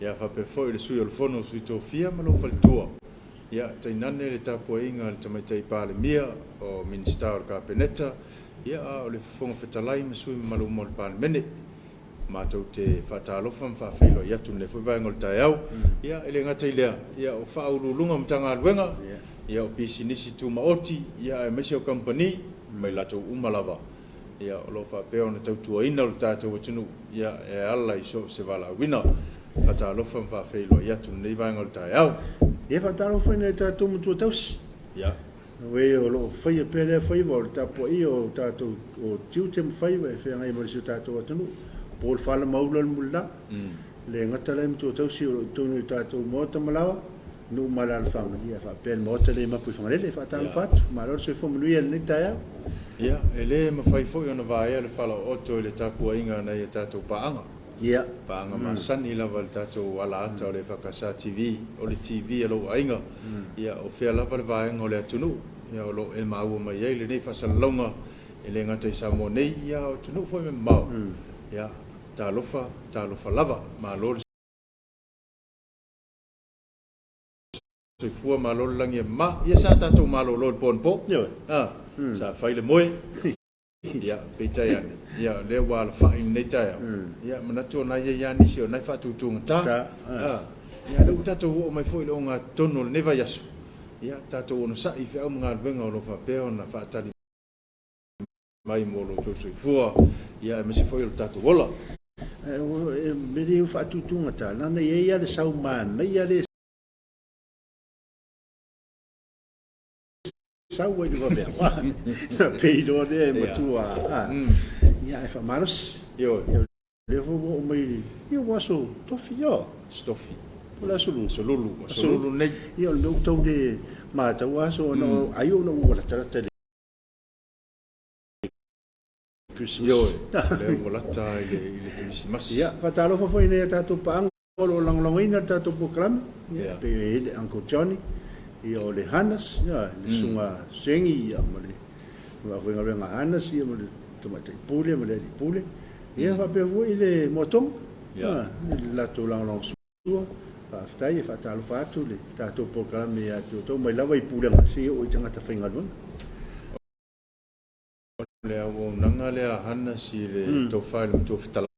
Ia, faapea foi le Sui o le Fono a Sui Tofia ma lou faletua. Ia, tainane le tapuaiga a le Tamaitai Palemia, o Minisita o le Kapeneta, ia, a o le Fofoga Fetalai ma sui usufono mamalu uma o le Palemene. Matou te faatalofa ma faafeiloai atu i lenei foi vaega o le taeao. Ia, e le gata i lea, ia, o Faauluuluga o Matagaluega, ia, o Pisinisi Tumaoti, ia, aemaise o Kamupani, ma i latou uma lava, ia, o lo o faapea ona tautuaina lo tatou atunuu, ia, e ala i so o se valaauina. Faatalofa ma faafeiloai atu i lenei vaega o le taeao. Ia, faatalofa foi i nai o tatou matua tausi. Ia. O e o lo o faia pea lea faiva o le tapuaia o tatou o tiute ma faiva e feagai ma si o tatou atunuu. Po o le fala maula le mulila, le gata la i matua tausi o lo o i totonu o tatou maota ma laoa, nuu ma alaalafaga, ia faapea le maota lea i Mapuifagalele. E faatalofa atu, malo le soifua manuia i lenei taeao. Ia, e le mafai foi ona vaea le falaooto i le tapuaiga a nai a tatou paaga. Ia. Paaga masani lava i le tatou alaata o le EFKS TV, o le TV a lou aiga. Ia, o fea lava le vaega o le atunuu, ia, o lo o e maua mai ai lenei faasalalauga, e le gata i Samoa nei, ia, a o atunuu foi mamao. Ia, talofa, talofa lava. Malo le soifua, malo le lagi e mama. Ia, sa tatou malolo i le po anapo. Ioe. Sa fai le moe. Ia, peitai ane, ia, o lea ua alafai i lenei taeao, ia, manatu o na i ai lava nisi o na e faatutugata. Ia, o lea ua tatou oo mai foi i le ogatotonu o lenei vaiaso, ia, tatou onosai i feau ma galuega o lo o faapea ona faatali mai mo lo outou soifua, ia, aemaise foi o lo tatou ola. Ae o le mea lea ua faatutugata, leaga e i ai lava le sau manaia lea e sau ai le vaveao, ona pei loa lea e matua, ia ae faamalosi. Ioe. O lea foi ua oo mai, ia ua aso tofi, ioe. Aso tofi. Po o le aso lulu. Aso lulu, aso lulu nei. Ia o le mea ua tau le matau aso ona ai ona ua latalata i le Christmas. Ioe, lea ua lata i le Kerisimasi. Ia, faatalofa foi i nai a tatou paaga o lo o lagolagoina le tatou polokalame, ia, pei e i ai le Uncle Johnny, ia, o le Hannes, ia, le Susuga Sengi, ia, ma le aufaigaluega a Hannes, ia, ma le Tamaitai Pule ma le Alii Pule, ia, faapea foi le Moatoga, ia, i le latou lagolagosua. Faafetai, e faatalofa atu le tatou polokalame ia te outou mai lava i pulega seia oo i tagata faigaluega. O le auaunaga lea a Hannes i le tofa i le Matua Fetalai.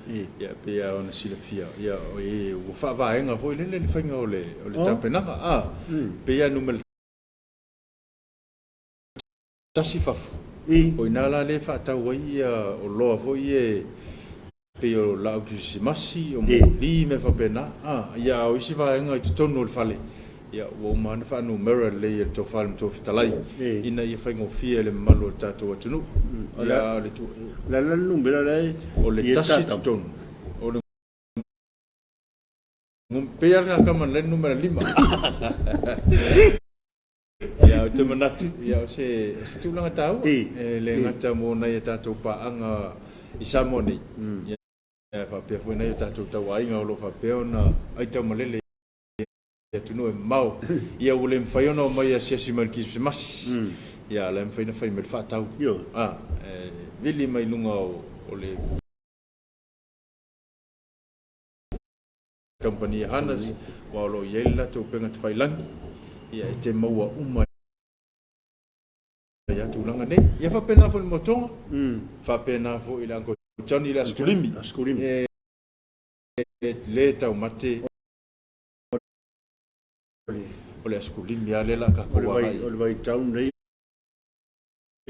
Ia, pei lava ona silafia, ia, ua faavaega foi lele le faiga o le tapenaga. Pei lava numera tasi fafo. O i ina la lea e faatau ai oloa foi ia pei o laau kerisimasi, o moli, mea faapena. Ia, a o isi vaega i totonu o le fale, Ia, ua uma lava ona faanumera lelei e le Tofa i le Matua Fetalai, ina ia faigofie i le mamalu o le tatou atunuu. O le a la le numera la e O le tasi i totonu, o le pei lava le tama le numera 5. Ia, ou te manatu, ia, o se tulaga taua, e le gata mo nai a tatou paaga i Samoa nei, ia, faapea foi nai o tatou tauaiga o lo o faapea ona aitaumalele i atunuu e mamao. Ia ua le mafai ona omai e asiasi mai i le Kerisimasi, ia a o la e mafai ona fai mai le faatau. A, e vili mai luga o le kamupani a Hannas, aua o lo o i ai le latou upega tafailagi, ia e te maua uma ai lava tulaga nei. Ia faapena foi i le Motoga, faapena foi i le Uncle Johnny i le Aso Kulimi, e le taumate. O le Aso Kulimi lava lea o le a tatou agai i ai. O le vaitau lenei,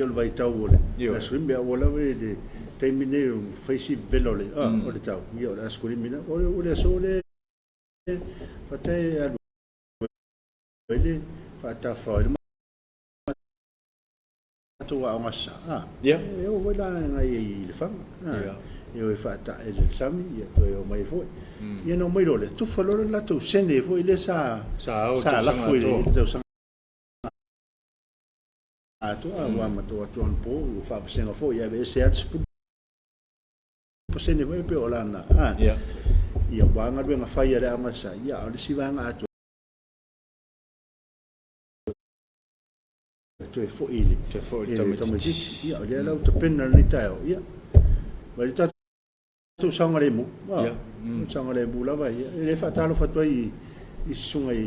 o le vaitau o le Aso Kulimi, a ua lava i le taimi lenei ua fai si vevela o le tau, ia o le Aso Kulimi lava. O le aso lea faatae e alu ai le faatafao ai le matou aoga sa, e oo foi la agai i Lefaga, e o e faataele i le sami, ia toe omai ai foi. Ia ona omai loa lea, tufa loa le latou sene foi lea sa lafo i le tausaga atoa, aua matou atu anapo ua faavasega foi, aveese lava le 10% foi pei o lana, ia aua galuega fai a le aoga sa, ia a o le isi vaega atoa E toe foi i le tamaitiiti. Ia, o lea la ua tapena lenei taeao. Ia, mai le tatou saogalemu. Ia. O le saogalemu lava ia. E le faatalofa atu ai i susuga i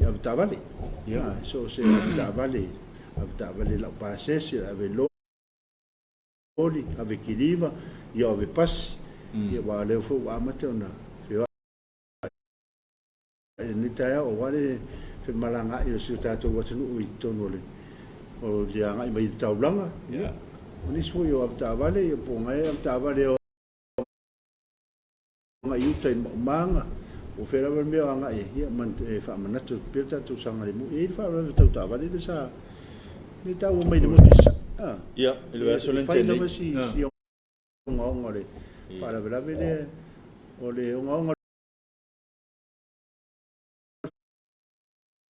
avetaavale. So o se avetaavale, avetaavale laupasese, ave loli, ave kiliva, ia ave pasi. Ia aua o lea foi ua amata ona feoai i lenei taeao aua le femalagaai o si o tatou atunuu i totonu o le o le agai mai i le taulaga. Ia, o nisi foi o avetaavale, ia po o nai avetaavale e agai i uta i le maumaga, po o fea lava le mea o agai ai, ia, e faamanatu atu pea le tatou saogalemu. E i ai le faalavelave tau taavale lea sa lea taua mai i le motu i Sasae. Ia, i le vaiaso lea na E fai tea nei. lava si ogaoga o le faalavelave lea, o le ogaoga o le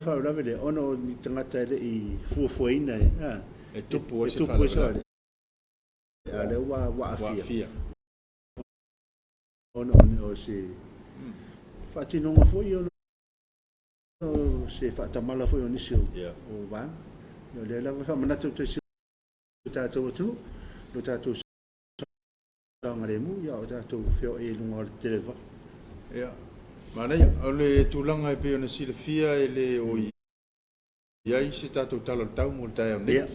faalavelave lea, ona o ni tagata e le i fuafuaina E tupu ai e se tupu ai se faalavelave. A o lea ua Ua aafia aafia. Ona o se faatinoga foi ona o se faatamala foi o nisi o vaega. O lea lava e faamanatu atu ai i si o tatou atunuu, lo tatou saogalemu, a o tatou feoai ai i luga o le televavave. Ia, manaia. O le tulaga e pei ona silafia e le o i ai se tatou tala o le tau mo le taeao nei.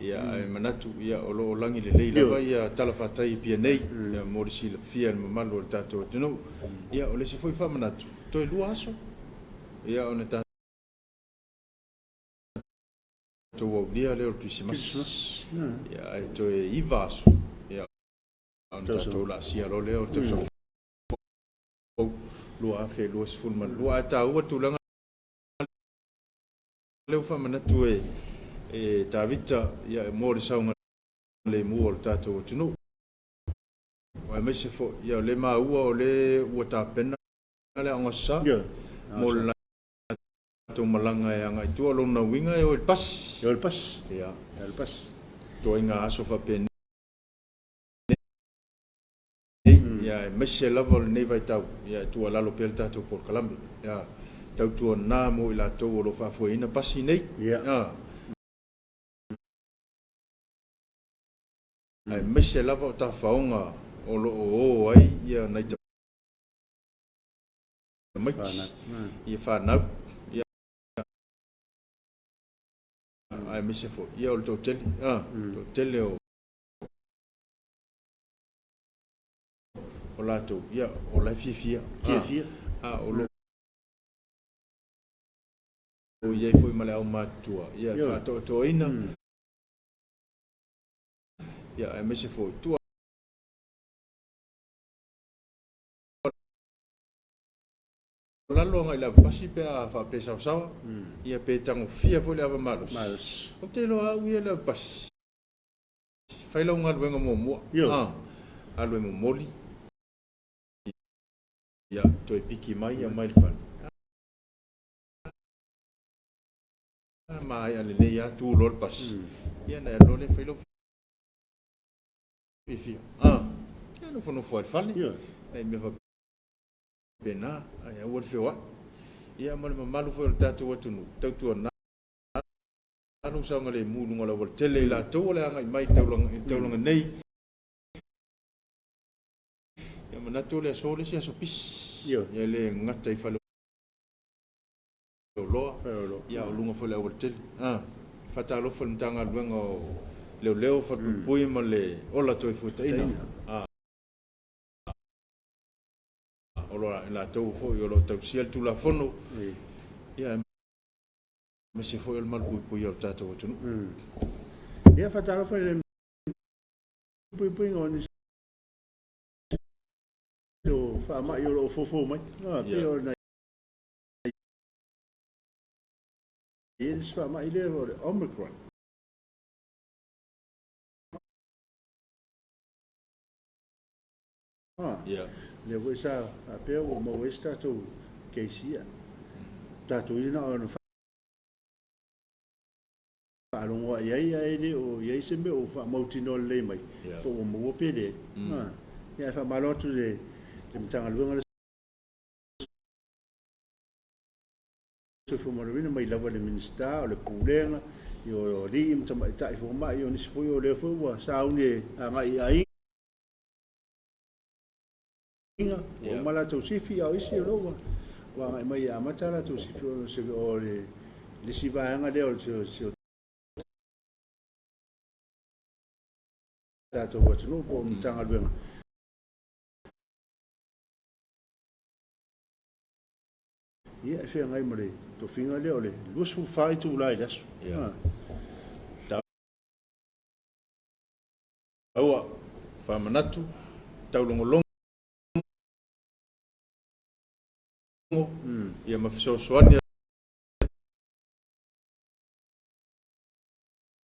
Ia, ae manatu, ia, o lo o lagi lelei lava ia talafatai i Apia nei, ia, mo le silafia e le mamalu o le tatou atunuu. Ia, o le isi foi faamanatu, toe 2 aso, ia, ona tatou aulia lea o le Kerisimasi. Ia, ae toe 9 aso, ia, ona tatou laasia loa lea o le tausaga fou 2022. Ae taua le tulaga lea ua faamanatu e Tavita, ia, mo le saogalemu o le tatou atunuu. Aemaise foi, ia, o lea e maua o lea ua tapena le Aoga Aso Sa mo le latou malaga e agai i tua. O lona uiga e o i le pasi. E o i le pasi. Ia. E o i le pasi. Ituaiga aso faapenei, ia, aemaise lava o lenei vaitau, ia, e tuualalo pea le tatou polokalame. Ia, tautuana mo i latou o lo o faafoeina pasi nei. Ia. Aemaise lava o tafaoga o lo o o ai ia nai tamaiti, ia fanau, ia, aemaise foi ia o le toatele, toatele o latou, ia, o la e fiafia, Fiafia. A o lo o i ai foi ma le aumatutua, ia, e faatoatoaina, ia, aemaise foi tuualalo agai i le avapasi pe a faapea saosaoa, ia, pe tagofia foi le ava malosi. Malosi. Ou te iloa au ia le avapasi, fai lau galuega muamua, alu e momoli, ia, toe piki mai aumai i le fale. Maea lelei lava, tu loa le pasi, ia ona e alu loa lea e fai lou fiafia. Ia nofonofo lava i le fale, nai mea faapena, ae aua le feoai. Ia ma le mamalu foi o le tatou atunuu, tautuana lou saogalemu i luga o le aualatele i latou o le agai mai i le taulaga nei. Ia manatu o le aso le isi aso pisi. Ia le gata i faleoloa, ia o luga foi o le aualatele. Faatalofa i le Matagaluega o Leoleo, Falepuipui ma le Ola Toefuataina. O latou foi o lo o tausia le Tulafono, ia aemaise foi o le malupuipuia o le tatou atunuu. Ia faatalofa i le puipuiga o nisi o faamai o lo o fofo mai. Pei ona i ai le isi faamai lea o le Omicron. Lea foi sa faapea ua maua ai se tatou case ia. Tatou ia na ona faalogo lava i ai ae le o i ai se mea o faamautinoa lelei mai po ua maua pe leai. Ia ae faamalo atu i le Matagaluega o le Soifua Maloloina mai lava i le Minisita o le Pulega, o alii ma tamaitai fomai, o nisi foi o lea foi ua sauni e agai i aiga. Ua uma latou sifi, a o isi o lea ua agai mai e amata a latou sifi, o le isi vaega lea o si o tatou atunuu po o Matagaluega. Ia, e feagai ma le tofiga lea o le 24 itula i le aso. Taua, faamanatu, taulogologo, ia ma fesoasoani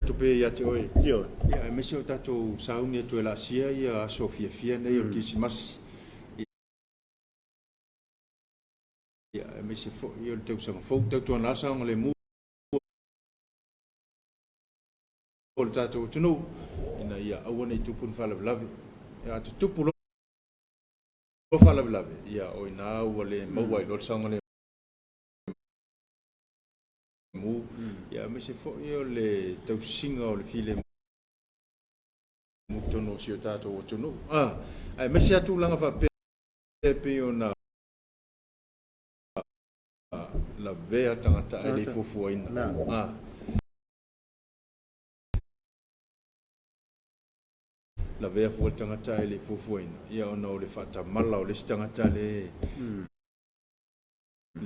atu pea ia te oe. Ioe. Ia, aemaise o tatou sauni atu e laasia ia aso fiafia nei o le Kerisimasi. Ia, aemaise foi o le tausaga fou, tautuana saogalemu o le tatou atunuu ina ia aua ne i tupu ni faalavelave. A tutupu loa faalavelave, ia o i ina ua le maua ai loa le saogalemu, ia aemaise foi o le tausiga o le filemu i totonu o si o tatou atunuu. Aemaise lava tulaga faapea e pei ona lavea tagata ae le i fuafuaina. Lavea fua le tagata ae le i fuafuaina, ia ona o le faatamala o le isi tagata lea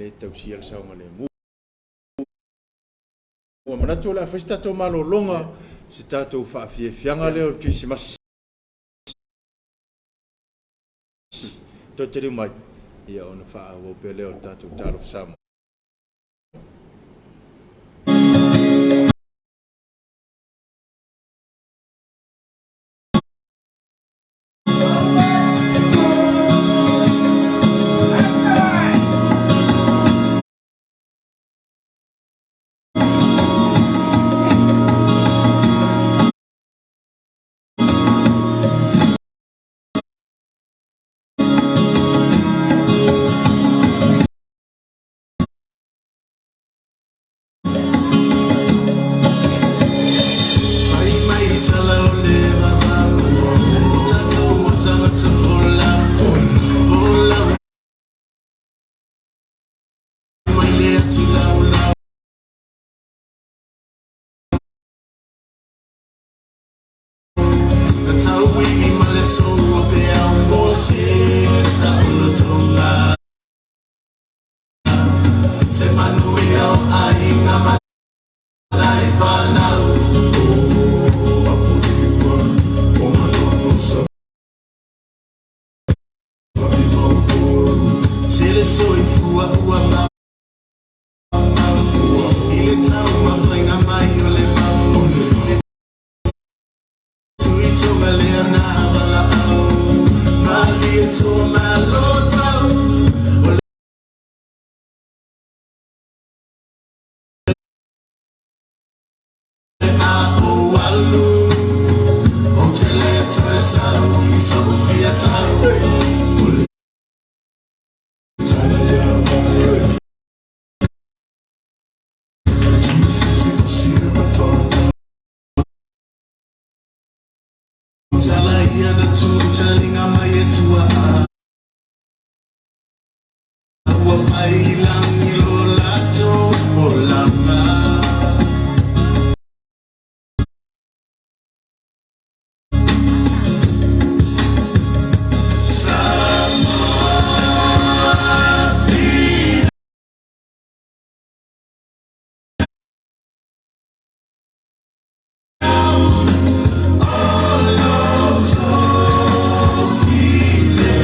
e tausia le saogalemu. Ua manatu o le a fai se tatou malologa, se tatou faafiafiaga lea o le Kerisimasi. Toe taliu mai, ia ona faaauau pea lea o le tatou Talofa Samoa. Fai mai tala o le vava O tatou o tagata folau Folau mai le atu laulau Na tauivi ma le sou o peau mo se saolotoga Se manuia o aiga ma nai fanau Se le soifua ua maumau I le taumafaiga mai o le mau Le tuitoga lea na valaau Malie toa malo tau O le a ou alu Ou te le toe sau i so'u fia tau O le tala ia Tala ia na tu talinga mai e tua Ua fai i lagi lo latou folauga. Samoa Finau. O lo tofile.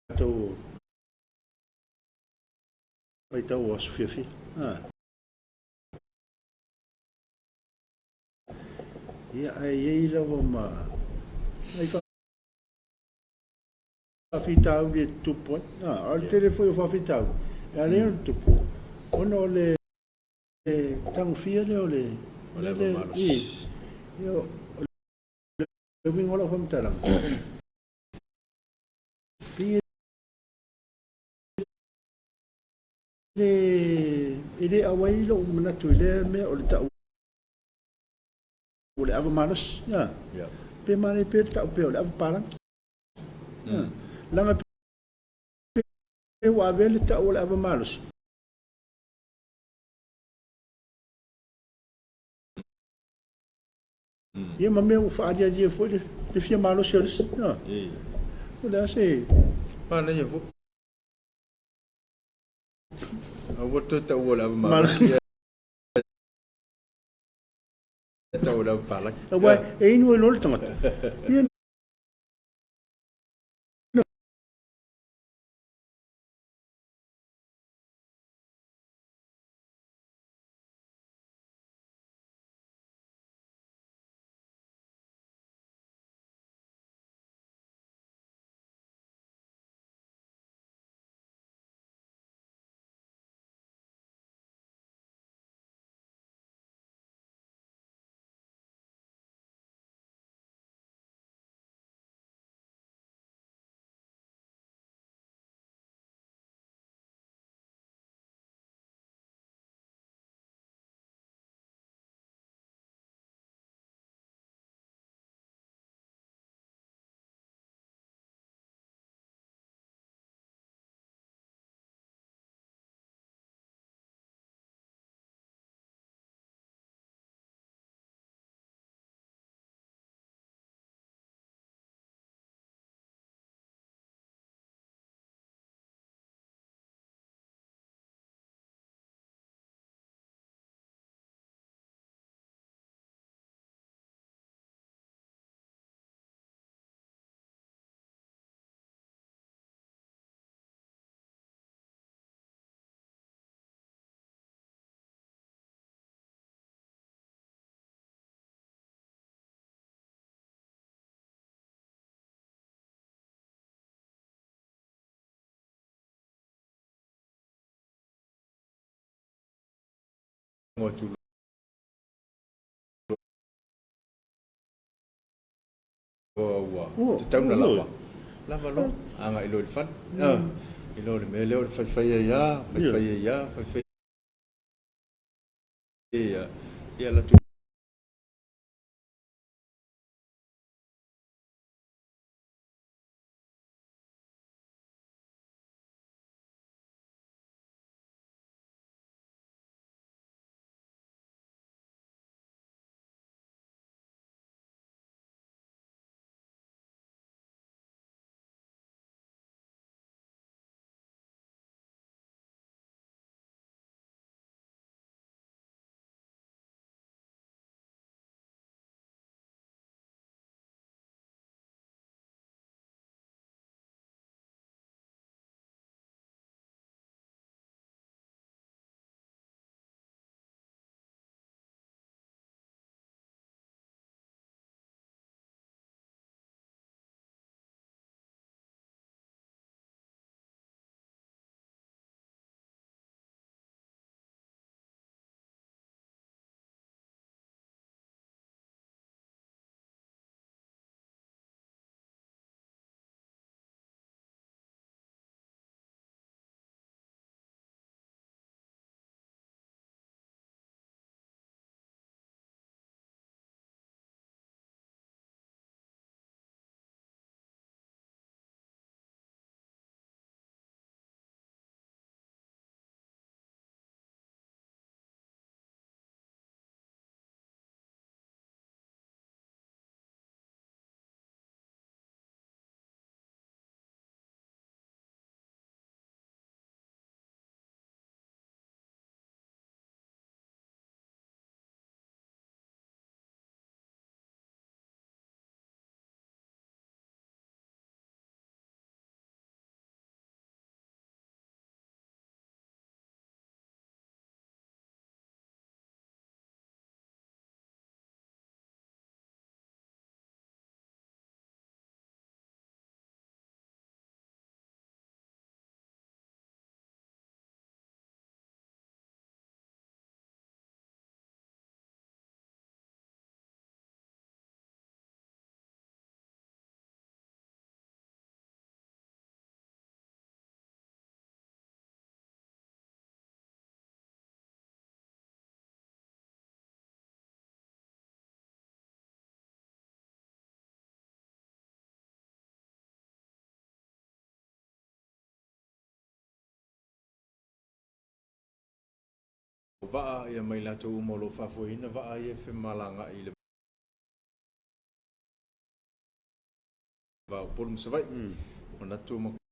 Tatou faitau o aso fiafia. Ia, ae i ai lava ma nai faafitauli e tutupu ai. A o le tele foi o faafitauli e ala ai ona tutupu, ona o le tagofia lea o le Ia, o le uiga o lau faamatalaga, pei e le auai lou manatu i lea mea o le tau o le ava malosi. Pe manaia pea le tau pea o le ava palagi. Leaga pe ua avea le tau o le ava malosi. Ia ma mea ua faaaliali ai foi le fia malosi o le isi. O le a se... Manaia foi. Aua le toe taua o le ava malosi. Ae tau o le ava palagi. Aua e inu ai loa le tagata. Ia na Atu loa ua tatau ona lava, lava loa, agai loa i le fale. I lo le mea lea o le faifai ai lava, faifai ai lava, faifai ai lava, ia alu atu loa vaa ia ma i latou uma o lo o faafoeina vaa ia e femalagaai i le. va o Upolu ma Savaii. Manatu o.